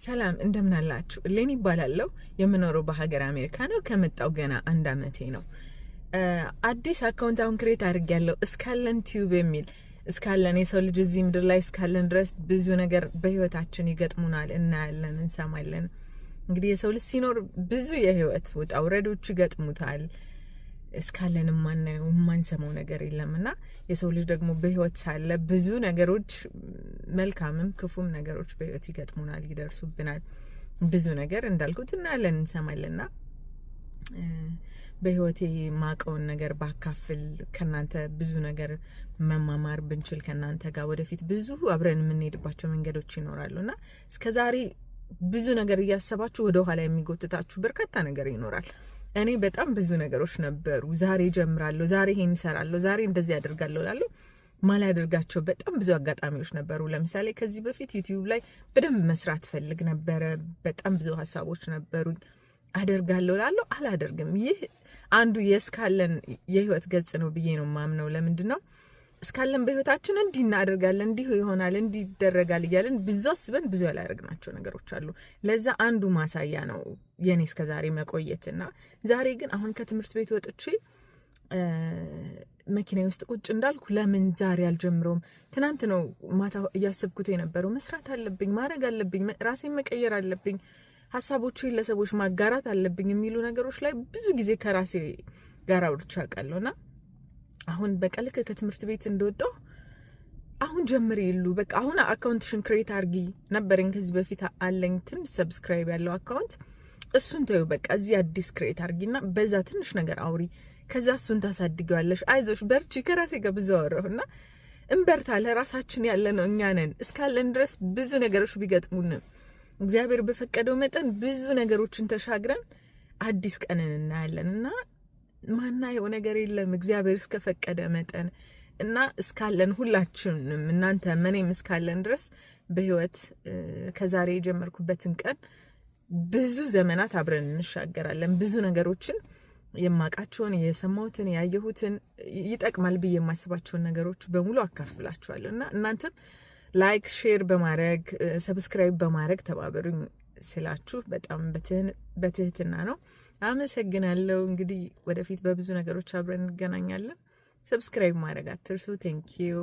ሰላም፣ እንደምን አላችሁ? እሌኒ እባላለሁ። የምኖረው በሀገር አሜሪካ ነው። ከመጣሁ ገና አንድ አመቴ ነው። አዲስ account አሁን create አድርጌያለሁ፣ እስካለን Tube የሚል። እስካለን፣ የሰው ልጅ እዚህ ምድር ላይ እስካለን ድረስ ብዙ ነገር በህይወታችን ይገጥሙናል፣ እናያለን፣ እንሰማለን። እንግዲህ የሰው ልጅ ሲኖር ብዙ የህይወት ውጣ ውረዶች ይገጥሙታል። እስካለን የማናየው የማንሰማው ነገር የለም እና የሰው ልጅ ደግሞ በህይወት ሳለ ብዙ ነገሮች፣ መልካምም ክፉም ነገሮች በህይወት ይገጥሙናል፣ ይደርሱብናል። ብዙ ነገር እንዳልኩት እናያለን፣ እንሰማለን እና በህይወቴ ማቀውን ነገር ባካፍል፣ ከናንተ ብዙ ነገር መማማር ብንችል፣ ከናንተ ጋር ወደፊት ብዙ አብረን የምንሄድባቸው መንገዶች ይኖራሉ እና እስከ ዛሬ ብዙ ነገር እያሰባችሁ ወደ ኋላ የሚጎትታችሁ በርካታ ነገር ይኖራል። እኔ በጣም ብዙ ነገሮች ነበሩ። ዛሬ ጀምራለሁ፣ ዛሬ ይሄን እሰራለሁ፣ ዛሬ እንደዚህ አደርጋለሁ እላለሁ። ማላደርጋቸው በጣም ብዙ አጋጣሚዎች ነበሩ። ለምሳሌ ከዚህ በፊት YouTube ላይ በደንብ መስራት ፈልግ ነበረ። በጣም ብዙ ሀሳቦች ነበሩኝ። አደርጋለሁ እላለሁ፣ አላደርግም። ይህ አንዱ የእስካለን የህይወት ገጽ ነው ብዬ ነው የማምነው። ለምንድን ነው? እስካለን በህይወታችን እንዲህ እናደርጋለን፣ እንዲህ ይሆናል፣ እንዲህ ይደረጋል እያለን ብዙ አስበን ብዙ ያላደረግናቸው ነገሮች አሉ። ለዛ አንዱ ማሳያ ነው የኔ እስከ ዛሬ መቆየትና ዛሬ ግን አሁን ከትምህርት ቤት ወጥቼ መኪና ውስጥ ቁጭ እንዳልኩ ለምን ዛሬ አልጀምረውም? ትናንት ነው ማታ እያሰብኩት የነበረው፣ መስራት አለብኝ፣ ማድረግ አለብኝ፣ ራሴን መቀየር አለብኝ፣ ሀሳቦችን ለሰዎች ማጋራት አለብኝ የሚሉ ነገሮች ላይ ብዙ ጊዜ ከራሴ ጋር አውርቼ አውቃለሁ። እና አሁን በቃ ልክ ከትምህርት ቤት እንደወጣሁ አሁን ጀምሪ ይሉ፣ በቃ አሁን account ሽን create አርጊ። ነበረኝ ከዚህ በፊት አለኝ ትንሽ subscribe ያለው account፣ እሱን ተይው፣ በቃ እዚህ አዲስ create አርጊና በዛ ትንሽ ነገር አውሪ፣ ከዛ እሱን ታሳድጊዋለሽ፣ አይዞሽ በርቺ። ከራሴ ጋር ብዙ አወራሁ እና እንበርታ፣ ለራሳችን ያለነው እኛ ነን። እስካለን ድረስ ብዙ ነገሮች ቢገጥሙንም እግዚአብሔር በፈቀደው መጠን ብዙ ነገሮችን ተሻግረን አዲስ ቀንን እናያለን እና ማናየው ነገር የለም እግዚአብሔር እስከፈቀደ መጠን። እና እስካለን ሁላችንም፣ እናንተ እኔም እስካለን ድረስ በህይወት ከዛሬ የጀመርኩበትን ቀን ብዙ ዘመናት አብረን እንሻገራለን። ብዙ ነገሮችን የማውቃቸውን፣ የሰማሁትን፣ ያየሁትን፣ ይጠቅማል ብዬ የማስባቸውን ነገሮች በሙሉ አካፍላችኋለሁ እና እናንተም like፣ share በማድረግ፣ subscribe በማድረግ ተባበሩኝ ስላችሁ በጣም በትህትና ነው። አመሰግናለሁ። እንግዲህ ወደፊት በብዙ ነገሮች አብረን እንገናኛለን። Subscribe ማድረግ አትርሱ። Thank you.